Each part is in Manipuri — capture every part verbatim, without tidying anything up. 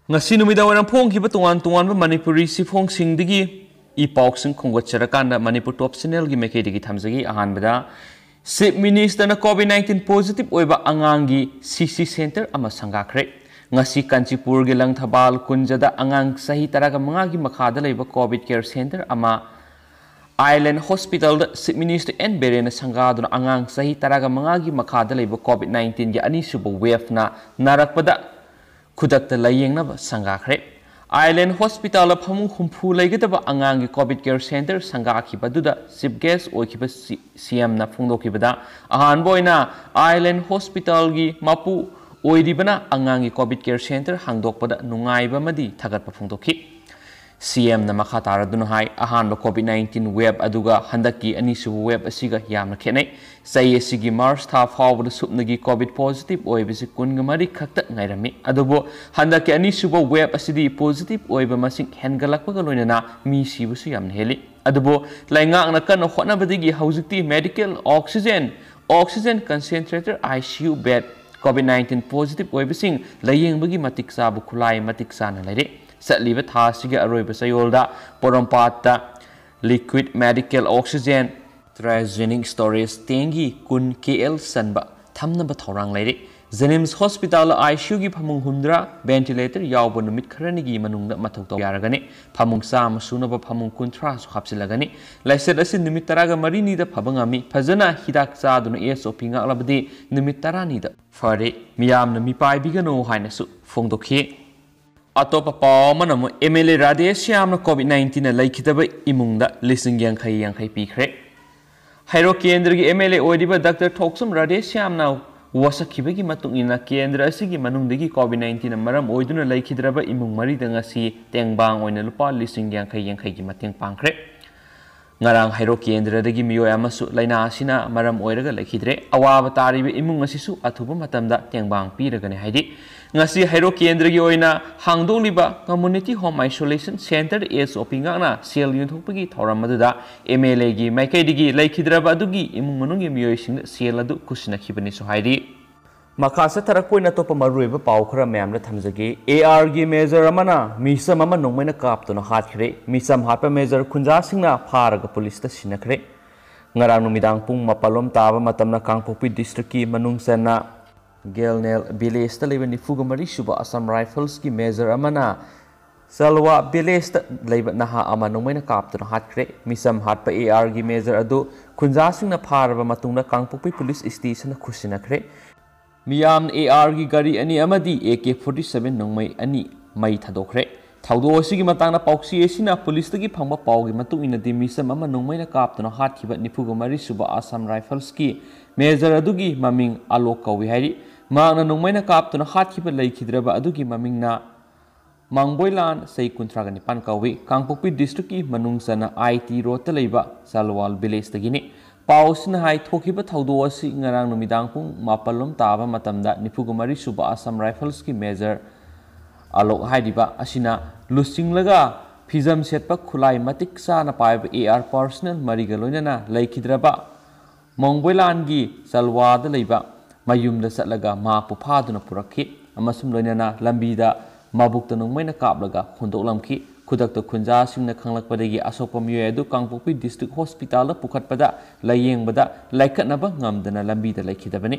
ꯉꯁꯤ ꯅꯨꯃꯤꯗꯥꯡ ꯋꯥꯏꯔꯝ ꯐꯣꯡꯈꯤꯕ ꯇꯣꯉꯥꯟ ꯇꯣꯉꯥꯟꯕ ꯃꯅꯤꯄꯨꯔꯤ ꯆꯦꯐꯣꯡꯁꯤꯡꯗꯒꯤ ꯏ ꯄꯥꯎꯁꯤꯡ ꯈꯣꯝꯒꯠꯆꯔꯀꯥꯟꯗ ꯃꯅꯤꯄꯨꯔ ꯇꯣꯞ ꯆꯦꯅꯦꯜꯒꯤ ꯃꯥꯏꯀꯩꯗꯒꯤ ꯊꯝꯖꯒꯦ꯫ ꯑꯍꯥꯟꯕꯗ, ꯆꯤꯐ ꯃꯤꯅꯤꯁꯇꯔꯅ ꯀꯣꯚꯤꯗ ꯅꯥꯏꯟꯇꯤꯟ ꯄꯣꯖꯤꯇꯤꯚ ꯑꯣꯏꯕ ꯑꯉꯥꯡꯒꯤ ꯁꯤ ꯁꯤ ꯁꯦꯟꯇꯔ ꯑꯃ ꯁꯪꯒꯥꯈ꯭ꯔꯦ꯫ ꯉꯁꯤ ꯀꯥꯟꯆꯤꯄꯨꯔꯒꯤ ꯂꯪꯊꯕꯥꯜ ꯀꯨꯟꯖꯗ ꯑꯉꯥꯡ ꯆꯍꯤ ꯇꯔꯥꯒ ꯃꯉꯥꯒꯤ ꯃꯈꯥꯗ ꯂꯩꯕ ꯀꯣꯚꯤꯗ ꯀꯦꯌꯔ ꯁꯦꯟꯇꯔ ꯑꯃ ꯑꯥꯏꯂꯦꯟ ꯍꯣꯁꯄꯤꯇꯥꯜꯗ ꯆꯤꯐ ꯃꯤꯅꯤꯁꯇꯔ ꯑꯦꯟ ꯕꯤꯔꯦꯟꯅ ꯁꯪꯒꯥꯗꯨꯅ ꯑꯉꯥꯡ ꯆꯍꯤ ꯇꯔꯥꯒ ꯃꯉꯥꯒꯤ ꯃꯈꯥꯗ ꯂꯩꯕ ꯀꯣꯚꯤꯗ ꯅꯥꯏꯟꯇꯤꯟꯒꯤ ꯑꯅꯤꯁꯨꯕ ꯋꯦꯚꯅ ꯅꯥꯔꯛꯄꯗ ꯈꯨꯗꯛꯇ ꯂꯥꯌꯦꯡꯅꯕ ꯁꯪꯒꯥꯈ꯭ꯔꯦ꯫ ꯑꯥꯏꯂꯦꯟ ꯍꯣꯁꯄꯤꯇꯥꯜꯗ ꯐꯃꯨꯡ ꯍꯨꯝꯐꯨ ꯂꯩꯒꯗꯕ ꯑꯉꯥꯡꯒꯤ ꯀꯣꯚꯤꯗ ꯀꯦꯌꯔ ꯁꯦꯟꯇꯔ ꯁꯪꯒꯥꯈꯤꯕ ꯑꯗꯨꯗ ꯆꯤꯐ ꯒꯦꯁ ꯑꯣꯏꯈꯤꯕ ꯁꯤ-, ꯁꯤ ꯑꯦꯝꯅ ꯐꯣꯡꯗꯣꯛꯈꯤꯕꯗ, ꯑꯍꯥꯟꯕ ꯑꯣꯏꯅ ꯑꯥꯏꯂꯦꯟ ꯍꯣꯁꯄꯤꯇꯥꯜꯒꯤ ꯃꯄꯨ ꯑꯣꯏꯔꯤꯕꯅ ꯑꯉꯥꯡꯒꯤ ꯀꯣꯚꯤꯗ ꯀꯦꯌꯔ ꯁꯦꯟꯇꯔ ꯍꯥꯡꯗꯣꯛꯄꯗ ꯅꯨꯡꯉꯥꯏꯕ ꯑꯃꯗꯤ ꯊꯥꯒꯠꯄ ꯐꯣꯡꯗꯣꯛꯈꯤ꯫ ꯁꯤ ꯑꯦꯝꯅ ꯃꯈꯥ ꯇꯥꯔꯗꯨꯅ ꯍꯥꯏ, ꯑꯍꯥꯟꯕ ꯀꯣꯚꯤꯗ ꯅꯥꯏꯟꯇꯤꯟ ꯋꯦꯚ ꯑꯗꯨꯒ ꯍꯟꯗꯛꯀꯤ ꯑꯅꯤꯁꯨꯕ ꯋꯦꯚ ꯑꯁꯤꯒ ꯌꯥꯝꯅ ꯈꯦꯠꯅꯩ꯫ ꯆꯍꯤ ꯑꯁꯤꯒꯤ ꯃꯥꯔꯆ ꯊꯥ ꯐꯥꯎꯕꯗ ꯁꯨꯞꯅꯒꯤ ꯀꯣꯚꯤꯗ ꯄꯣꯖꯤꯇꯤꯚ ꯑꯣꯏꯕꯁꯤ ꯀꯨꯟꯒ ꯃꯔꯤ ꯈꯛꯇ ꯉꯥꯏꯔꯝꯃꯤ꯫ ꯑꯗꯨꯕꯨ ꯍꯟꯗꯛꯀꯤ ꯑꯅꯤꯁꯨꯕ ꯋꯦꯚ ꯑꯁꯤꯗꯤ ꯄꯣꯖꯤꯇꯤꯚ ꯑꯣꯏꯕ ꯃꯁꯤꯡ ꯍꯦꯟꯒꯠꯂꯛꯄꯒ ꯂꯣꯏꯅꯅ ꯃꯤ ꯁꯤꯕꯁꯨ ꯌꯥꯝꯅ ꯍꯦꯜꯂꯤ꯫ ꯑꯗꯨꯕꯨ ꯂꯩꯉꯥꯛꯅ ꯀꯟꯅ ꯍꯣꯠꯅꯕꯗꯒꯤ ꯍꯧꯖꯤꯛꯇꯤ medical oxygen, oxygen concentrator, I C U bed, covid nineteen positive ꯑꯣꯏꯕꯁꯤꯡ ꯂꯥꯌꯦꯡꯕꯒꯤ ꯃꯇꯤꯛ ꯆꯥꯕ ꯈꯨꯠꯂꯥꯏ ꯃꯇꯤꯛ ꯆꯥꯅ ꯂꯩꯔꯦ꯫ ꯆꯠꯂꯤꯕ ꯊꯥ ꯑꯁꯤꯒꯤ ꯑꯔꯣꯏꯕ ꯆꯌꯣꯜꯗ ꯄꯣꯔꯣꯝꯄꯥꯠꯇ ꯂꯤꯀ꯭ꯋꯤꯗ ꯃꯦꯗꯤꯀꯦꯜ ꯑꯣꯛꯁꯤꯖꯦꯟ ꯇ꯭ꯔꯥꯏꯖꯦꯅꯤꯛ ꯁ꯭ꯇꯣꯔꯦꯖ ꯇꯦꯡꯀꯤ ꯀꯨꯟ ꯀꯦ ꯑꯦꯜ ꯆꯟꯕ ꯊꯝꯅꯕ ꯊꯧꯔꯥꯡ ꯂꯩꯔꯤ꯫ ꯖꯦꯅꯤꯝꯁ ꯍꯣꯁꯄꯤꯇꯥꯜ ꯑꯥꯏ ꯁꯤ ꯌꯨꯒꯤ ꯐꯃꯨꯡ ꯍꯨꯝꯗ꯭ꯔꯥ, ꯚꯦꯟꯇꯤꯂꯦꯇꯔ ꯌꯥꯎꯕ ꯅꯨꯃꯤꯠ ꯈꯔꯅꯤꯒꯤ ꯃꯅꯨꯡꯗ ꯃꯊꯧ ꯇꯧꯕ ꯌꯥꯔꯒꯅꯤ꯫ ꯐꯃꯨꯡ ꯆꯥꯝꯃ ꯁꯨꯅꯕ ꯐꯃꯨꯡ ꯀꯨꯟꯊ꯭ꯔꯥꯁꯨ ꯍꯥꯞꯆꯤꯜꯂꯒꯅꯤ꯫ ꯂꯥꯏꯆꯠ ꯑꯁꯤ ꯅꯨꯃꯤꯠ ꯇꯔꯥꯒ ꯃꯔꯤꯅꯤꯗ ꯐꯕ ꯉꯝꯃꯤ꯫ ꯐꯖꯅ ꯍꯤꯗꯥꯛ ꯆꯥꯗꯨꯅ ꯑꯦꯁ ꯑꯣ ꯄꯤ ꯉꯥꯛꯂꯕꯗꯤ ꯅꯨꯃꯤꯠ ꯇꯔꯥꯅꯤꯗ ꯐꯔꯦ꯫ ꯃꯤꯌꯥꯝꯅ ꯃꯤꯄꯥꯏꯕꯤꯒꯅꯨ ꯍꯥꯏꯅꯁꯨ ꯐꯣꯡꯗꯣꯛꯈꯤ꯫ ꯑꯇꯣꯞꯄ ꯄꯥꯎ ꯑꯃꯅ ꯑꯃꯨꯛ ꯑꯦꯝ ꯑꯦꯜ ꯑꯦ ꯔꯥꯙꯦꯁ꯭ꯌꯥꯝꯅ ꯀꯣꯚꯤꯗ ꯅꯥꯏꯟꯇꯤꯟꯅ ꯂꯩꯈꯤꯗꯕ ꯏꯃꯨꯡꯗ ꯂꯤꯁꯤꯡ ꯌꯥꯡꯈꯩ ꯌꯥꯡꯈꯩ ꯄꯤꯈ꯭ꯔꯦ꯫ ꯍꯩꯔꯣꯛ ꯀꯦꯟꯗ꯭ꯔꯒꯤ ꯑꯦꯝ ꯑꯦꯜ ꯑꯦ ꯑꯣꯏꯔꯤꯕ ꯗꯥꯛꯇꯔ ꯊꯣꯛꯆꯝ ꯔꯥꯙꯦꯁ꯭ꯌꯥꯝꯅ ꯋꯥꯁꯛꯈꯤꯕꯒꯤ ꯃꯇꯨꯡ ꯏꯟꯅ ꯀꯦꯟꯗ꯭ꯔ ꯑꯁꯤꯒꯤ ꯃꯅꯨꯡꯗꯒꯤ ꯀꯣꯚꯤꯗ ꯅꯥꯏꯟꯇꯤꯟꯅ ꯃꯔꯝ ꯑꯣꯏꯗꯨꯅ ꯂꯩꯈꯤꯗ꯭ꯔꯕ ꯏꯃꯨꯡ ꯃꯔꯤꯗ ꯉꯁꯤ ꯇꯦꯡꯕꯥꯡ ꯑꯣꯏꯅ ꯂꯨꯄꯥ ꯂꯤꯁꯤꯡ ꯌꯥꯡꯈꯩ ꯌꯥꯡꯈꯩꯒꯤ ꯃꯇꯦꯡ ꯄꯥꯡꯈ꯭ꯔꯦ꯫ ꯉꯔꯥꯡ ꯍꯩꯔꯣꯛ ꯀꯦꯟꯗ꯭ꯔꯗꯒꯤ ꯃꯤꯑꯣꯏ ꯑꯃꯁꯨ ꯂꯥꯏꯅꯥ ꯑꯁꯤꯅ ꯃꯔꯝ ꯑꯣꯏꯔꯒ ꯂꯩꯈꯤꯗ꯭ꯔꯦ꯫ ꯑꯋꯥꯕ ꯇꯥꯔꯤꯕ ꯏꯃꯨꯡ ꯑꯁꯤꯁꯨ ꯑꯊꯨꯕ ꯃꯇꯝꯗ ꯇꯦꯡꯕꯥꯡ ꯄꯤꯔꯒꯅꯤ ꯍꯥꯏꯔꯤ꯫ ꯉꯁꯤ ꯍꯩꯔꯣꯛ ꯀꯦꯟꯗ꯭ꯔꯒꯤ ꯑꯣꯏꯅ ꯍꯥꯡꯗꯣꯛꯂꯤꯕ ꯀꯝꯃ꯭ꯌꯨꯅꯤꯇꯤ ꯍꯣꯝ ꯑꯥꯏꯁꯣꯂꯦꯁꯟ ꯁꯦꯟꯇꯔ ꯑꯦꯁ ꯑꯣ ꯄꯤ ꯉꯥꯛꯅ ꯁꯦꯜ ꯌꯦꯟꯊꯣꯛꯄꯒꯤ ꯊꯧꯔꯝ ꯑꯗꯨꯗ ꯑꯦꯝ ꯑꯦꯜ ꯑꯦꯒꯤ ꯃꯥꯏꯀꯩꯗꯒꯤ ꯂꯩꯈꯤꯗ꯭ꯔꯕ ꯑꯗꯨꯒꯤ ꯏꯃꯨꯡ ꯃꯅꯨꯡꯒꯤ ꯃꯤꯑꯣꯏꯁꯤꯡꯗ ꯁꯦꯜ ꯑꯗꯨ ꯈꯨꯠꯁꯤꯟꯅꯈꯤꯕꯅꯤꯁꯨ ꯍꯥꯏꯔꯤ꯫ ꯃꯈꯥ ꯆꯠꯊꯔꯛꯄ ꯑꯣꯏꯅ ꯑꯇꯣꯞꯄ ꯃꯔꯨꯑꯣꯏꯕ ꯄꯥꯎ ꯈꯔ ꯃꯌꯥꯝꯗ ꯊꯝꯖꯒꯦ꯫ ꯑꯦ ꯑꯥꯔꯒꯤ ꯃꯦꯖꯔ ꯑꯃꯅ ꯃꯤꯆꯝ ꯑꯃ ꯅꯣꯡꯃꯩꯅ ꯀꯥꯞꯇꯨꯅ ꯍꯥꯠꯈ꯭ꯔꯦ꯫ ꯃꯤꯆꯝ ꯍꯥꯠꯄ ꯃꯦꯖꯔ ꯈꯨꯟꯖꯥꯁꯤꯡꯅ ꯐꯥꯔꯒ ꯄꯨꯂꯤꯁꯇ ꯁꯤꯟꯅꯈ꯭ꯔꯦ꯫ ꯉꯔꯥꯡ ꯅꯨꯃꯤꯗꯥꯡ ꯄꯨꯡ ꯃꯥꯄꯜ ꯂꯣꯝ ꯇꯥꯕ ꯃꯇꯝꯗ ꯀꯥꯡꯄꯣꯛꯄꯤ ꯗꯤꯁꯇ꯭ꯔꯤꯛꯀꯤ ꯃꯅꯨꯡ ꯆꯟꯅ ꯒꯦꯜꯅꯦꯜ ꯚꯤꯂꯦꯖꯇ ꯂꯩꯕ ꯅꯤꯐꯨꯒ ꯃꯔꯤ ꯁꯨꯕ ꯑꯁꯥꯝ ꯔꯥꯏꯐꯜꯁꯀꯤ ꯃꯦꯖꯔ ꯑꯃꯅ ꯆꯂꯋꯥ ꯚꯤꯂꯦꯖꯇ ꯂꯩꯕ ꯅꯍꯥ ꯑꯃ ꯅꯣꯡꯃꯩꯅ ꯀꯥꯞꯇꯨꯅ ꯍꯥꯠꯈ꯭ꯔꯦ꯫ ꯃꯤꯆꯝ ꯍꯥꯠꯄ ꯑꯦ ꯑꯥꯔꯒꯤ ꯃꯦꯖꯔ ꯑꯗꯨ ꯈꯨꯟꯖꯥꯁꯤꯡꯅ ꯐꯥꯔꯕ ꯃꯇꯨꯡꯗ ꯀꯥꯡꯄꯣꯛꯄꯤ ꯄꯨꯂꯤꯁ ꯁ꯭ꯇꯦꯁꯟꯗ ꯈꯨꯠꯁꯤꯟꯅꯈ꯭ꯔꯦ꯫ ꯃꯤꯌꯥꯝꯅ ꯑꯦ ꯑꯥꯔꯒꯤ ꯒꯥꯔꯤ ꯑꯅꯤ ꯑꯃꯗꯤ ꯑꯦ ꯀꯦ ꯐꯣꯔꯇꯤ ꯁꯚꯦꯟ ꯅꯣꯡꯃꯩ ꯑꯅꯤ ꯃꯩ ꯊꯥꯗꯣꯛꯈ꯭ꯔꯦ꯫ ꯊꯧꯗꯣꯛ ꯑꯁꯤꯒꯤ ꯃꯇꯥꯡꯗ ꯄꯥꯎꯆꯦ ꯑꯁꯤꯅ ꯄꯨꯂꯤꯁꯇꯒꯤ ꯐꯪꯕ ꯄꯥꯎꯒꯤ ꯃꯇꯨꯡ ꯏꯟꯅꯗꯤ, ꯃꯤꯆꯝ ꯑꯃ ꯅꯣꯡꯃꯩꯅ ꯀꯥꯞꯇꯨꯅ ꯍꯥꯠꯈꯤꯕ ꯅꯤꯐꯨꯒ ꯃꯔꯤ ꯁꯨꯕ ꯑꯁꯥꯝ ꯔꯥꯏꯐꯜꯁꯀꯤ ꯃꯦꯖꯔ ꯑꯗꯨꯒꯤ ꯃꯃꯤꯡ ꯑꯂꯣꯛ ꯀꯧꯏ ꯍꯥꯏꯔꯤ꯫ ꯃꯍꯥꯛꯅ ꯅꯣꯡꯃꯩꯅ ꯀꯥꯞꯇꯨꯅ ꯍꯥꯠꯈꯤꯕ ꯂꯩꯈꯤꯗ꯭ꯔꯕ ꯑꯗꯨꯒꯤ ꯃꯃꯤꯡꯅ ꯃꯥꯡꯕꯣꯏꯂꯥꯟ, ꯆꯍꯤ ꯀꯨꯟꯊ꯭ꯔꯥꯒ ꯅꯤꯄꯥꯟ ꯀꯧꯏ꯫ ꯀꯥꯡꯄꯣꯛꯄꯤ ꯗꯤꯁꯇ꯭ꯔꯤꯛꯀꯤ ꯃꯅꯨꯡ ꯆꯟꯅ ꯑꯥꯏ ꯇꯤ ꯔꯣꯗꯇ ꯂꯩꯕ ꯆꯥꯂꯋꯥꯜ ꯚꯤꯂꯦꯖꯇꯒꯤꯅꯤ꯫ ꯄꯥꯎ ꯑꯁꯤꯅ ꯍꯥꯏ, ꯊꯣꯛꯈꯤꯕ ꯊꯧꯗꯣꯛ ꯑꯁꯤ ꯉꯔꯥꯡ ꯅꯨꯃꯤꯗꯥꯡ ꯄꯨꯡ ꯃꯥꯄꯜ ꯂꯣꯝ ꯇꯥꯕ ꯃꯇꯝꯗ ꯅꯤꯐꯨꯒ ꯃꯔꯤ ꯁꯨꯕ ꯑꯁꯥꯝ ꯔꯥꯏꯐꯜꯁꯀꯤ ꯃꯦꯖꯔ ꯑꯂꯣꯛ ꯍꯥꯏꯔꯤꯕ ꯑꯁꯤꯅ ꯂꯨꯆꯤꯡꯂꯒ ꯐꯤꯖꯝ ꯁꯦꯠꯄ, ꯈꯨꯠꯂꯥꯏ ꯃꯇꯤꯛ ꯆꯥꯅ ꯄꯥꯏꯕ ꯑꯦ ꯑꯥꯔ ꯄꯥꯔꯁꯅꯦꯜ ꯃꯔꯤꯒ ꯂꯣꯏꯅꯅ ꯂꯩꯈꯤꯗ꯭ꯔꯕ ꯃꯣꯡꯕꯣꯏꯂꯥꯟꯒꯤ ꯆꯜꯋꯥꯗ ꯂꯩꯕ ꯃꯌꯨꯝꯗ ꯆꯠꯂꯒ ꯃꯍꯥꯛꯄꯨ ꯐꯥꯗꯨꯅ ꯄꯨꯔꯛꯈꯤ ꯑꯃꯁꯨꯡ ꯂꯣꯏꯅꯅ ꯂꯝꯕꯤꯗ ꯃꯕꯨꯛꯇ ꯅꯣꯡꯃꯩꯅ ꯀꯥꯞꯂꯒ ꯍꯨꯟꯗꯣꯛꯂꯝꯈꯤ꯫ ꯈꯨꯗꯛꯇ ꯈꯨꯟꯖꯥꯁꯤꯡꯅ ꯈꯪꯂꯛꯄꯗꯒꯤ ꯑꯁꯣꯛꯄ ꯃꯤꯑꯣꯏ ꯑꯗꯨ ꯀꯥꯡꯄꯣꯛꯄꯤ ꯗꯤꯁꯇ꯭ꯔꯤꯛ ꯍꯣꯁꯄꯤꯇꯥꯜꯗ ꯄꯨꯈꯠꯄꯗ ꯂꯥꯌꯦꯡꯕꯗ ꯂꯥꯏꯀꯠꯅꯕ ꯉꯝꯗꯅ ꯂꯝꯕꯤꯗ ꯂꯩꯈꯤꯗꯕꯅꯤ꯫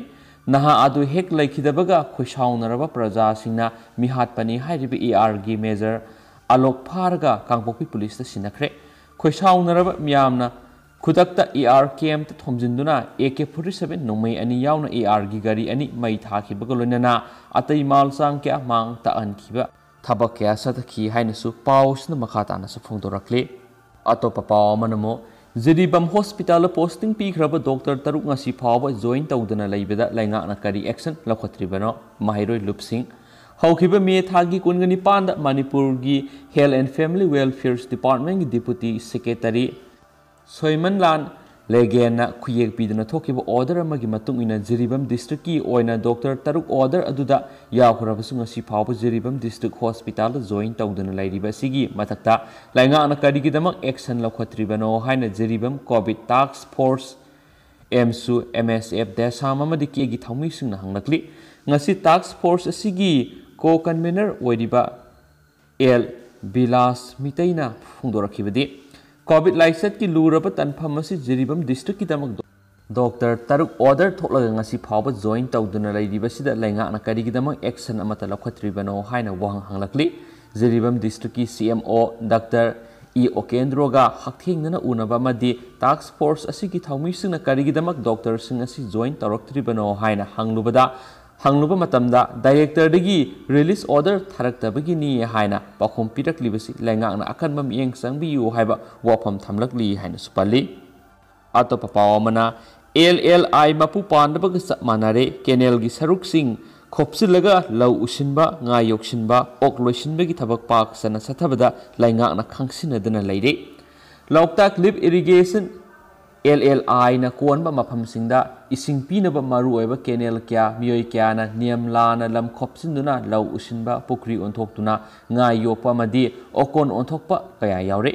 ꯅꯍꯥ ꯑꯗꯨ ꯍꯦꯛ ꯂꯩꯈꯤꯗꯕꯒ ꯈꯣꯏꯁꯥꯎꯅꯔꯕ ꯄ꯭ꯔꯖꯥꯁꯤꯡꯅ ꯃꯤꯍꯥꯠꯄꯅꯤ ꯍꯥꯏꯔꯤꯕ ꯑꯦ ꯑꯥꯔꯒꯤ ꯃꯦꯖꯔ ꯑꯂꯣꯛ ꯐꯥꯔꯒ ꯀꯥꯡꯄꯣꯛꯄꯤ ꯄꯨꯂꯤꯁꯇ ꯁꯤꯟꯅꯈ꯭ꯔꯦ꯫ ꯈꯣꯏꯁꯥꯎꯅꯔꯕ ꯃꯤꯌꯥꯝꯅ ꯈꯨꯗꯛꯇ ꯑꯦ ꯑꯥꯔ ꯀꯦꯝꯞꯇ ꯊꯣꯝꯖꯤꯟꯗꯨꯅ ꯑꯦ ꯀꯦ ꯐꯣꯔꯇꯤ ꯁꯚꯦꯟ ꯅꯣꯡꯃꯩ ꯑꯅꯤ ꯌꯥꯎꯅ ꯑꯦ ꯑꯥꯔꯒꯤ ꯒꯥꯔꯤ ꯑꯅꯤ ꯃꯩ ꯊꯥꯈꯤꯕꯒ ꯂꯣꯏꯅꯅ ꯑꯇꯩ ꯃꯥꯜ ꯆꯥꯡ ꯀꯌꯥ ꯃꯥꯡ ꯇꯥꯛꯍꯟꯈꯤꯕ ꯊꯕꯛ ꯀꯌꯥ ꯆꯠꯊꯈꯤ ꯍꯥꯏꯅꯁꯨ ꯄꯥꯎꯁꯤꯅ ꯃꯈꯥ ꯇꯥꯅꯁꯨ ꯐꯣꯡꯗꯣꯔꯛꯂꯤ꯫ ꯑꯇꯣꯞꯄ ꯄꯥꯎ ꯑꯃꯅ ꯑꯃꯨꯛ ꯖꯤꯔꯤꯕꯥꯝ ꯍꯣꯁꯄꯤꯇꯥꯜꯗ ꯄꯣꯁꯇꯤꯡ ꯄꯤꯈ꯭ꯔꯕ ꯗꯣꯛꯇꯔ ꯇꯔꯨꯛ ꯉꯁꯤ ꯐꯥꯎꯕ ꯖꯣꯏꯟ ꯇꯧꯗꯅ ꯂꯩꯕꯗ ꯂꯩꯉꯥꯛꯅ ꯀꯔꯤ ꯑꯦꯛꯁꯟ ꯂꯧꯈꯠꯇ꯭ꯔꯤꯕꯅꯣ? ꯃꯍꯩꯔꯣꯏ ꯂꯨꯞꯁꯤꯡ꯫ ꯍꯧꯈꯤꯕ ꯃꯦ ꯊꯥꯒꯤ ꯀꯨꯟꯒ ꯅꯤꯄꯥꯟꯗ ꯃꯅꯤꯄꯨꯔꯒꯤ Health and Family Welfare Department ꯀꯤ Deputy Secretary ꯁꯣꯏꯃꯟꯂꯥꯟ ꯂꯦꯒꯦꯟꯅ ꯈꯨꯌꯦꯛ ꯄꯤꯗꯨꯅ ꯊꯣꯛꯈꯤꯕ ꯑꯣꯔꯗꯔ ꯑꯃꯒꯤ ꯃꯇꯨꯡ ꯏꯟꯅ ꯖꯤꯔꯤꯕꯥꯝ ꯗꯤꯁꯇ꯭ꯔꯤꯛꯀꯤ ꯑꯣꯏꯅ ꯗꯣꯛꯇꯔ ꯇꯔꯨꯛ ꯑꯣꯔꯗꯔ ꯑꯗꯨꯗ ꯌꯥꯎꯈ꯭ꯔꯕꯁꯨ ꯉꯁꯤ ꯐꯥꯎꯕ ꯖꯤꯔꯤꯕꯥꯝ ꯗꯤꯁꯇ꯭ꯔꯤꯛ ꯍꯣꯁꯄꯤꯇꯥꯜꯗ ꯖꯣꯏꯟ ꯇꯧꯗꯨꯅ ꯂꯩꯔꯤꯕ ꯑꯁꯤꯒꯤ ꯃꯊꯛꯇ ꯂꯩꯉꯥꯛꯅ ꯀꯔꯤꯒꯤꯗꯃꯛ ꯑꯦꯛꯁꯟ ꯂꯧꯈꯠꯇ꯭ꯔꯤꯕꯅꯣ ꯍꯥꯏꯅ ꯖꯤꯔꯤꯕꯥꯝ ꯀꯣꯚꯤꯗ ꯇꯥꯛꯁ ꯐꯣꯔꯁ ꯑꯦꯝꯁꯨ, ꯑꯦꯝ ꯑꯦꯁ ꯑꯦꯐ, ꯗꯦꯁꯥꯝ ꯑꯃꯗꯤ ꯀꯦꯒꯤ ꯊꯧꯃꯤꯁꯤꯡꯅ ꯍꯪꯂꯛꯂꯤ꯫ ꯉꯁꯤ ꯇꯥꯛꯁ ꯐꯣꯔꯁ ꯑꯁꯤꯒꯤ ꯀꯣ ꯀꯟꯚꯦꯅꯔ ꯑꯣꯏꯔꯤꯕ ꯑꯦꯜ ꯕꯤꯂꯥꯁ ꯃꯤꯇꯩꯅ ꯐꯣꯡꯗꯣꯔꯛꯈꯤꯕꯗꯤ, ꯀꯣꯚꯤꯗ ꯂꯥꯏꯆꯠꯀꯤ ꯂꯨꯔꯕ ꯇꯥꯟꯐꯝ ꯑꯁꯤ ꯖꯤꯔꯤꯕꯥꯝ ꯗꯤꯁꯇ꯭ꯔꯤꯛꯀꯤꯗꯃꯛ ꯗꯣꯛꯇꯔ ꯇꯔꯨꯛ ꯑꯣꯔꯗꯔ ꯊꯣꯛꯂꯒ ꯉꯁꯤ ꯐꯥꯎꯕ ꯖꯣꯏꯟ ꯇꯧꯗꯨꯅ ꯂꯩꯔꯤꯕꯁꯤꯗ ꯂꯩꯉꯥꯛꯅ ꯀꯔꯤꯒꯤꯗꯃꯛ ꯑꯦꯛꯁꯟ ꯑꯃꯠꯇ ꯂꯧꯈꯠꯇ꯭ꯔꯤꯕꯅꯣ ꯍꯥꯏꯅ ꯋꯥꯍꯪ ꯍꯪꯂꯛꯂꯤ꯫ ꯖꯤꯔꯤꯕꯥꯝ ꯗꯤꯁꯇ꯭ꯔꯤꯛꯀꯤ ꯁꯤ ꯑꯦꯝ ꯑꯣ ꯗꯥꯛꯇꯔ ꯏ ꯑꯣꯀꯦꯟꯗ꯭ꯔꯣꯒ ꯍꯛꯊꯦꯡꯅꯅ ꯎꯅꯕ ꯑꯃꯗꯤ ꯇꯥꯛꯁ ꯐꯣꯔꯁ ꯑꯁꯤꯒꯤ ꯊꯧꯃꯤꯁꯤꯡꯅ ꯀꯔꯤꯒꯤꯗꯃꯛ ꯗꯣꯛꯇꯔꯁꯤꯡ ꯑꯁꯤ ꯖꯣꯏꯟ ꯇꯧꯔꯛꯇ꯭ꯔꯤꯕꯅꯣ ꯍꯥꯏꯅ ꯍꯪꯂꯨꯕꯗ, ꯍꯪꯂꯨꯕ ꯃꯇꯝꯗ ꯗꯥꯏꯔꯦꯛꯇꯔꯗꯒꯤ ꯔꯤꯂꯤꯁ ꯑꯣꯔꯗꯔ ꯊꯥꯔꯛꯇꯕꯒꯤꯅꯤ ꯍꯥꯏꯅ ꯄꯥꯎꯈꯨꯝ ꯄꯤꯔꯛꯂꯤꯕꯁꯤ ꯂꯩꯉꯥꯛꯅ ꯑꯀꯟꯕ ꯃꯤꯠꯌꯦꯡ ꯆꯪꯕꯤꯌꯨ ꯍꯥꯏꯕ ꯋꯥꯐꯝ ꯊꯝꯂꯛꯂꯤ ꯍꯥꯏꯅꯁꯨ ꯄꯜꯂꯤ꯫ ꯑꯇꯣꯞꯄ ꯄꯥꯎ ꯑꯃꯅ, ꯑꯦꯜ ꯑꯦꯜ ꯑꯥꯏ ꯃꯄꯨ ꯄꯥꯟꯗꯕꯒ ꯆꯞ ꯃꯥꯟꯅꯔꯦ, ꯀꯦꯅꯦꯜꯒꯤ ꯁꯔꯨꯛꯁꯤꯡ ꯈꯣꯞꯆꯤꯜꯂꯒ ꯂꯧ ꯎꯁꯤꯟꯕ, ꯉꯥ ꯌꯣꯛꯁꯤꯟꯕ, ꯑꯣꯛ ꯂꯣꯏꯁꯤꯟꯕꯒꯤ ꯊꯕꯛ ꯄꯥꯛ ꯁꯟꯅ ꯆꯠꯊꯕꯗ ꯂꯩꯉꯥꯛꯅ ꯈꯪꯁꯤꯟꯅꯗꯨꯅ ꯂꯩꯔꯦ꯫ ꯂꯣꯛꯇꯥꯛ ꯂꯤꯐ ꯏꯔꯤꯒꯦꯁꯟ, ꯑꯦꯜ ꯑꯦꯜ ꯑꯥꯏꯅ ꯀꯣꯟꯕ ꯃꯐꯝꯁꯤꯡꯗ ꯏꯁꯤꯡ ꯄꯤꯅꯕ ꯃꯔꯨꯑꯣꯏꯕ ꯀꯦꯅꯦꯜ ꯀꯌꯥ, ꯃꯤꯑꯣꯏ ꯀꯌꯥꯅ ꯅꯤꯌꯝ ꯂꯥꯟꯅ ꯂꯝ ꯈꯣꯞꯆꯤꯟꯗꯨꯅ ꯂꯧ ꯎꯁꯤꯟꯕ, ꯄꯨꯈ꯭ꯔꯤ ꯑꯣꯟꯊꯣꯛꯇꯨꯅ ꯉꯥ ꯌꯣꯛꯄ ꯑꯃꯗꯤ ꯑꯣꯀꯣꯟ ꯑꯣꯟꯊꯣꯛꯄ ꯀꯌꯥ ꯌꯥꯎꯔꯦ꯫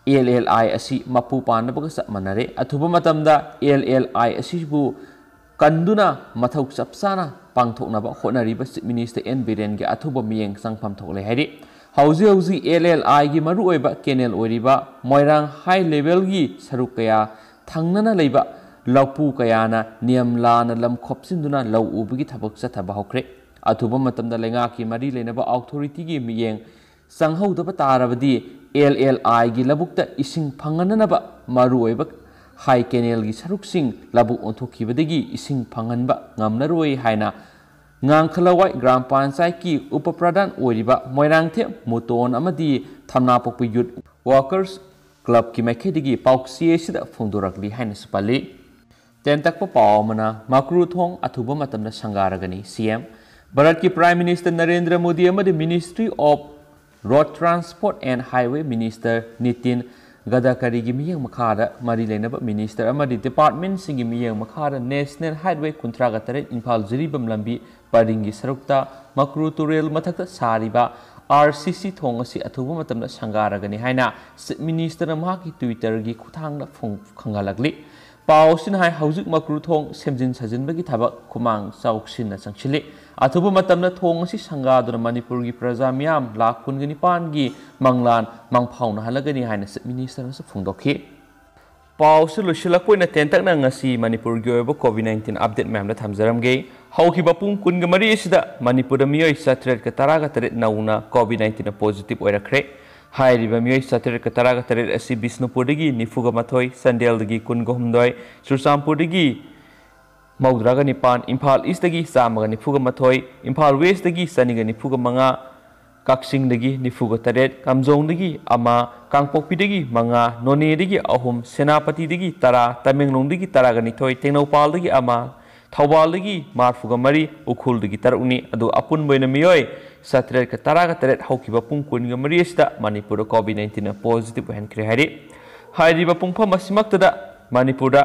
ꯑꯦꯜ ꯑꯦꯜ ꯑꯥꯏ ꯑꯁꯤ ꯃꯄꯨ ꯄꯥꯟꯗꯕꯒ ꯆꯞ ꯃꯥꯟꯅꯔꯦ꯫ ꯑꯊꯨꯕ ꯃꯇꯝꯗ ꯑꯦꯜ ꯑꯦꯜ ꯑꯥꯏ ꯑꯁꯤꯕꯨ ꯀꯟꯗꯨꯅ ꯃꯊꯧ ꯆꯞ ꯆꯥꯅ ꯄꯥꯡꯊꯣꯛꯅꯕ ꯍꯣꯠꯅꯔꯤꯕ ꯆꯤꯐ ꯃꯤꯅꯤꯁꯇꯔ ꯑꯦꯟ ꯕꯤꯔꯦꯟꯒꯤ ꯑꯊꯨꯕ ꯃꯤꯠꯌꯦꯡ ꯆꯪꯐꯝ ꯊꯣꯛꯂꯦ ꯍꯥꯏꯔꯤ꯫ ꯍꯧꯖꯤꯛ ꯍꯧꯖꯤꯛ ꯑꯦꯜ ꯑꯦꯜ ꯑꯥꯏꯒꯤ ꯃꯔꯨꯑꯣꯏꯕ ꯀꯦꯅꯦꯜ ꯑꯣꯏꯔꯤꯕ ꯃꯣꯏꯔꯥꯡ ꯍꯥꯏ ꯂꯦꯚꯦꯜꯒꯤ ꯁꯔꯨꯛ ꯀꯌꯥ ꯊꯪꯅꯅ ꯂꯩꯕ ꯂꯧꯄꯨ ꯀꯌꯥꯅ ꯅꯤꯌꯝ ꯂꯥꯟꯅ ꯂꯝ ꯈꯣꯞꯆꯤꯟꯗꯨꯅ ꯂꯧ ꯎꯕꯒꯤ ꯊꯕꯛ ꯆꯠꯊꯕ ꯍꯧꯈ꯭ꯔꯦ꯫ ꯑꯊꯨꯕ ꯃꯇꯝꯗ ꯂꯩꯉꯥꯛꯀꯤ ꯃꯔꯤ ꯂꯩꯅꯕ ꯑꯣꯊꯣꯔꯤꯇꯤꯒꯤ ꯃꯤꯠꯌꯦꯡ ꯆꯪꯍꯧꯗꯕ ꯇꯥꯔꯕꯗꯤ ꯑꯦꯜ ꯑꯦꯜ ꯑꯥꯏꯒꯤ ꯂꯧꯕꯨꯛꯇ ꯏꯁꯤꯡ ꯐꯪꯍꯟꯅꯅꯕ ꯃꯔꯨꯑꯣꯏꯕ ꯍꯥꯏ ꯀꯦꯅꯦꯜꯒꯤ ꯁꯔꯨꯛꯁꯤꯡ ꯂꯧꯕꯨꯛ ꯑꯣꯟꯊꯣꯛꯈꯤꯕꯗꯒꯤ ꯏꯁꯤꯡ ꯐꯪꯍꯟꯕ ꯉꯝꯂꯔꯣꯏ ꯍꯥꯏꯅ ꯉꯥꯡꯈꯂꯋꯥꯏ ꯒ꯭ꯔꯥꯝ ꯄꯟꯆꯥꯌꯠꯀꯤ ꯎꯄ ꯄ꯭ꯔꯙꯥꯟ ꯑꯣꯏꯔꯤꯕ ꯃꯣꯏꯔꯥꯡꯊꯦꯝ ꯃꯨꯇꯣꯟ ꯑꯃꯗꯤ ꯊꯝꯅꯥꯄꯣꯛꯄ ꯌꯨꯠ ꯋꯥꯔꯀꯔꯁ ꯀ꯭ꯂꯕꯀꯤ ꯃꯥꯏꯀꯩꯗꯒꯤ ꯄꯥꯎꯆꯦ ꯑꯁꯤꯗ ꯐꯣꯡꯗꯣꯔꯛꯂꯤ ꯍꯥꯏꯅꯁꯨ ꯄꯜꯂꯤ꯫ ꯇꯦꯟꯇꯛꯄ ꯄꯥꯎ ꯑꯃꯅ, ꯃꯀ꯭ꯔꯨ ꯊꯣꯡ ꯑꯊꯨꯕ ꯃꯇꯝꯗ ꯁꯪꯒꯥꯔꯒꯅꯤ꯫ ꯁꯤ ꯑꯦꯝ, ꯚꯥꯔꯠꯀꯤ ꯄ꯭ꯔꯥꯏꯝ ꯃꯤꯅꯤꯁꯇꯔ ꯅꯔꯦꯟꯗ꯭ꯔ ꯃꯣꯗꯤ ꯑꯃꯗꯤ ministry of road transport and highway minister Nitin ꯒꯗꯀꯔꯤꯒꯤ ꯃꯤꯠꯌꯦꯡ ꯃꯈꯥꯗ ꯃꯔꯤ ꯂꯩꯅꯕ ꯃꯤꯅꯤꯁꯇꯔ ꯑꯃꯗꯤ ꯗꯤꯄꯥꯔꯠꯃꯦꯟꯁꯤꯡꯒꯤ ꯃꯤꯠꯌꯦꯡ ꯃꯈꯥꯗ ꯅꯦꯁꯅꯦꯜ ꯍꯥꯏꯠꯋꯦ ꯀꯨꯟꯊ꯭ꯔꯥꯒ ꯇꯔꯦꯠ ꯏꯝꯐꯥꯜ ꯖꯤꯔꯤꯕꯥꯝ ꯂꯝꯕꯤ ꯄꯔꯤꯡꯒꯤ ꯁꯔꯨꯛꯇ ꯃꯀ꯭ꯔꯨ ꯇꯨꯔꯦꯜ ꯃꯊꯛꯇ ꯁꯥꯔꯤꯕ ꯑꯥꯔ ꯁꯤ ꯁꯤ ꯊꯣꯡ ꯑꯁꯤ ꯑꯊꯨꯕ ꯃꯇꯝꯗ ꯁꯪꯒꯥꯔꯒꯅꯤ ꯍꯥꯏꯅ ꯆꯤꯐ ꯃꯤꯅꯤꯁꯇꯔꯅ ꯃꯍꯥꯛꯀꯤ ꯇ꯭ꯋꯤꯇꯔꯒꯤ ꯈꯨꯠꯊꯥꯡꯗ ꯐꯣꯡ-, ꯈꯪꯍꯜꯂꯛꯂꯤ꯫ ꯄꯥꯎ ꯑꯁꯤꯅ ꯍꯥꯏ, ꯍꯧꯖꯤꯛ ꯃꯀ꯭ꯔꯨ ꯊꯣꯡ ꯁꯦꯝꯖꯤꯟ ꯁꯥꯖꯤꯟꯕꯒꯤ ꯊꯕꯛ ꯈꯨꯃꯥꯡ ꯆꯥꯎꯁꯤꯟꯅ ꯆꯪꯁꯤꯜꯂꯤ꯫ ꯑꯊꯨꯕ ꯃꯇꯝꯗ ꯊꯣꯡ ꯑꯁꯤ ꯁꯪꯒꯥꯗꯨꯅ ꯃꯅꯤꯄꯨꯔꯒꯤ ꯄ꯭ꯔꯖꯥ ꯃꯤꯌꯥꯝ ꯂꯥꯈ ꯀꯨꯟꯒ ꯅꯤꯄꯥꯟꯒꯤ ꯃꯪꯂꯥꯟ ꯃꯪꯐꯥꯎꯅꯍꯜꯂꯒꯅꯤ ꯍꯥꯏꯅ Chief Minister ꯅꯁꯨ ꯐꯣꯡꯗꯣꯛꯈꯤ꯫ ꯄꯥꯎꯁꯨ ꯂꯣꯏꯁꯤꯜꯂꯛꯄ ꯑꯣꯏꯅ ꯇꯦꯟꯇꯛꯅ ꯉꯁꯤ ꯃꯅꯤꯄꯨꯔꯒꯤ ꯑꯣꯏꯕ COVID nineteen update ꯃꯌꯥꯝꯗ ꯊꯝꯖꯔꯝꯒꯦ꯫ ꯍꯧꯈꯤꯕ ꯄꯨꯡ ꯀꯨꯟꯒ ꯃꯔꯤ ꯑꯁꯤꯗ ꯃꯅꯤꯄꯨꯔꯗ ꯃꯤꯑꯣꯏ ꯆꯥꯇ꯭ꯔꯦꯠꯀ ꯇꯔꯥꯒ ꯇꯔꯦꯠ ꯅꯧꯅ COVID nineteen positive ꯑꯣꯏꯔꯛꯈ꯭ꯔꯦ꯫ ꯍꯥꯏꯔꯤꯕ ꯃꯤꯑꯣꯏ ꯆꯥꯇ꯭ꯔꯦꯠꯀ ꯇꯔꯥꯒ ꯇꯔꯦꯠ ꯑꯁꯤ ꯕꯤꯁꯅꯨꯄꯨꯔꯗꯒꯤ ꯅꯤꯐꯨꯒ ꯃꯥꯊꯣꯏ, ꯆꯥꯟꯗꯦꯜꯗꯒꯤ ꯀꯨꯟꯒ ꯍꯨꯝꯗꯣꯏ, ꯆꯨꯔꯆꯥꯟꯄꯨꯔꯗꯒꯤ ꯃꯧꯗ꯭ꯔꯥꯒ ꯅꯤꯄꯥꯟ, ꯏꯝꯐꯥꯜ ꯏꯁꯇꯒꯤ ꯆꯥꯝꯃꯒ ꯅꯤꯐꯨꯒ ꯃꯥꯊꯣꯏ, ꯏꯝꯐꯥꯜ ꯋꯦꯁꯇꯒꯤ ꯆꯅꯤꯒ ꯅꯤꯐꯨꯒ ꯃꯉꯥ, ꯀꯛꯆꯤꯡꯗꯒꯤ ꯅꯤꯐꯨꯒ ꯇꯔꯦꯠ, ꯀꯥꯝꯖꯣꯡꯗꯒꯤ ꯑꯃ, ꯀꯥꯡꯄꯣꯛꯄꯤꯗꯒꯤ ꯃꯉꯥ, ꯅꯣꯅꯦꯗꯒꯤ ꯑꯍꯨꯝ, ꯁꯦꯅꯥꯄꯇꯤꯗꯒꯤ ꯇꯔꯥ, ꯇꯃꯦꯡꯂꯣꯡꯗꯒꯤ ꯇꯔꯥꯒ ꯅꯤꯊꯣꯏ, ꯇꯦꯡꯅꯧꯄꯥꯜꯗꯒꯤ ꯑꯃ, ꯊꯧꯕꯥꯜꯗꯒꯤ ꯃꯔꯤꯐꯨꯒ ꯃꯔꯤ, ꯎꯈ꯭ꯔꯨꯜꯗꯒꯤ ꯇꯔꯨꯛꯅꯤ꯫ ꯑꯗꯨ ꯑꯄꯨꯟꯕ ꯑꯣꯏꯅ ꯃꯤꯑꯣꯏ ꯆꯥꯇ꯭ꯔꯦꯠꯀ ꯇꯔꯥꯒ ꯇꯔꯦꯠ ꯍꯧꯈꯤꯕ ꯄꯨꯡ ꯀꯨꯟꯒ ꯃꯔꯤ ꯑꯁꯤꯗ ꯃꯅꯤꯄꯨꯔꯗ COVID nineteen positive ꯑꯣꯏꯍꯟꯈ꯭ꯔꯦ ꯍꯥꯏꯔꯤ꯫ ꯍꯥꯏꯔꯤꯕ ꯄꯨꯡꯐꯝ ꯑꯁꯤꯃꯛꯇꯗ ꯃꯅꯤꯄꯨꯔꯗ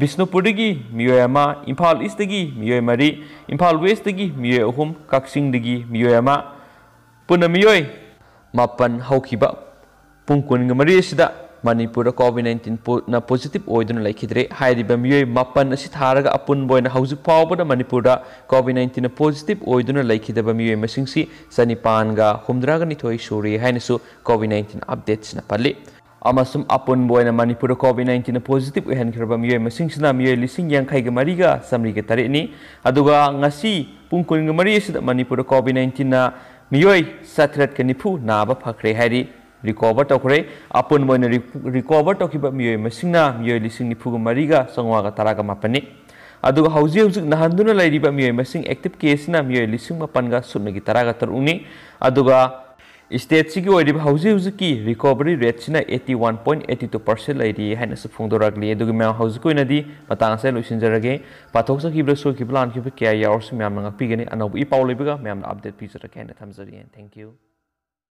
ꯕꯤꯁꯅꯨꯄꯨꯔꯗꯒꯤ ꯃꯤꯑꯣꯏ ꯑꯃ, ꯏꯝꯐꯥꯜ ꯏꯁꯇꯒꯤ ꯃꯤꯑꯣꯏ ꯃꯔꯤ, ꯏꯝꯐꯥꯜ ꯋꯦꯁꯇꯒꯤ ꯃꯤꯑꯣꯏ ꯑꯍꯨꯝ, ꯀꯛꯆꯤꯡꯗꯒꯤ ꯃꯤꯑꯣꯏ ꯑꯃ, ꯄꯨꯟꯅ ꯃꯤꯑꯣꯏ ꯃꯥꯄꯟ ꯍꯧꯈꯤꯕ ꯄꯨꯡ ꯀꯨꯟꯒ ꯃꯔꯤ ꯑꯁꯤꯗ ꯃꯅꯤꯄꯨꯔꯗ COVID nineteen ꯄꯣ-, ꯅ positive ꯑꯣꯏꯗꯨꯅ ꯂꯩꯈꯤꯗ꯭ꯔꯦ꯫ ꯍꯥꯏꯔꯤꯕ ꯃꯤꯑꯣꯏ ꯃꯥꯄꯟ ꯑꯁꯤ ꯊꯥꯔꯒ ꯑꯄꯨꯟꯕ ꯑꯣꯏꯅ ꯍꯧꯖꯤꯛ ꯐꯥꯎꯕꯗ ꯃꯅꯤꯄꯨꯔꯗ COVID nineteen ꯅ positive ꯑꯣꯏꯗꯨꯅ ꯂꯩꯈꯤꯗꯕ ꯃꯤꯑꯣꯏ ꯃꯁꯤꯡꯁꯤ ꯆꯅꯤꯄꯥꯟꯒ ꯍꯨꯝꯗ꯭ꯔꯥꯒ ꯅꯤꯊꯣꯏ ꯁꯨꯔꯦ ꯍꯥꯏꯅꯁꯨ COVID nineteen update ꯁꯤꯅ ꯄꯜꯂꯤ꯫ ꯑꯃꯁꯨꯡ ꯑꯄꯨꯟꯕ ꯑꯣꯏꯅ ꯃꯅꯤꯄꯨꯔꯗ COVID nineteen ꯅ positive ꯑꯣꯏꯍꯟꯈ꯭ꯔꯕ ꯃꯤꯑꯣꯏ ꯃꯁꯤꯡꯁꯤꯅ ꯃꯤꯑꯣꯏ ꯂꯤꯁꯤꯡ ꯌꯥꯡꯈꯩꯒ ꯃꯔꯤꯒ ꯆꯥꯃꯔꯤꯒ ꯇꯔꯦꯠꯅꯤ꯫ ꯑꯗꯨꯒ ꯉꯁꯤ ꯄꯨꯡ ꯀꯨꯟꯒ ꯃꯔꯤ ꯑꯁꯤꯗ ꯃꯅꯤꯄꯨꯔꯗ COVID nineteen ꯅ ꯃꯤꯑꯣꯏ ꯆꯥꯇ꯭ꯔꯦꯠꯀ ꯅꯤꯐꯨ ꯅꯥꯕ ꯐꯈ꯭ꯔꯦ ꯍꯥꯏꯔꯤ꯫ Recover ꯇꯧꯈ꯭ꯔꯦ꯫ ꯑꯄꯨꯟꯕ ꯑꯣꯏꯅ ꯔꯤ-, recover ꯇꯧꯈꯤꯕ ꯃꯤꯑꯣꯏ ꯃꯁꯤꯡꯅ ꯃꯤꯑꯣꯏ ꯂꯤꯁꯤꯡ ꯅꯤꯐꯨꯒ ꯃꯔꯤꯒ ꯆꯥꯝꯃꯉꯥꯒ ꯇꯔꯥꯒ ꯃꯥꯄꯟꯅꯤ꯫ ꯑꯗꯨꯒ ꯍꯧꯖꯤꯛ ꯍꯧꯖꯤꯛ ꯅꯥꯍꯟꯗꯨꯅ ꯂꯩꯔꯤꯕ ꯃꯤꯑꯣꯏ ꯃꯁꯤꯡ, active case ꯁꯤꯅ ꯃꯤꯑꯣꯏ ꯂꯤꯁꯤꯡ ꯃꯥꯄꯟꯒ ꯁꯨꯞꯅꯒꯤ ꯇꯔꯥꯒ ꯇꯔꯨꯛꯅꯤ꯫ ꯑꯗꯨꯒ state ꯁꯤꯒꯤ ꯑꯣꯏꯔꯤꯕ ꯍꯧꯖꯤꯛ ꯍꯧꯖꯤꯛꯀꯤ recovery rate ꯁꯤꯅ eighty one point eight two percent ꯂꯩꯔꯤ ꯍꯥꯏꯅꯁꯨ ꯐꯣꯡꯗꯣꯔꯛꯂꯤ꯫ ꯑꯗꯨꯒ ꯃꯌꯥꯝ ꯍꯧꯖꯤꯛꯀꯤ ꯑꯣꯏꯅꯗꯤ ꯃꯇꯥꯡ ꯑꯁꯤꯗ ꯂꯣꯏꯁꯤꯟꯖꯔꯒꯦ꯫ ꯄꯥꯊꯣꯛꯆꯈꯤꯕꯗ ꯁꯣꯏꯈꯤꯕ ꯂꯥꯟꯈꯤꯕ ꯀꯌꯥ ꯌꯥꯎꯔꯁꯨ ꯃꯌꯥꯝꯅ ꯉꯥꯛꯄꯤꯒꯅꯤ꯫ ꯑꯅꯧꯕ ꯏ ꯄꯥꯎ ꯂꯩꯕꯒ ꯃꯌꯥꯝꯅ update ꯄꯤꯖꯔꯛꯀꯦ ꯍꯥꯏꯅ ꯊꯝꯖꯔꯤ꯫ Thank you꯫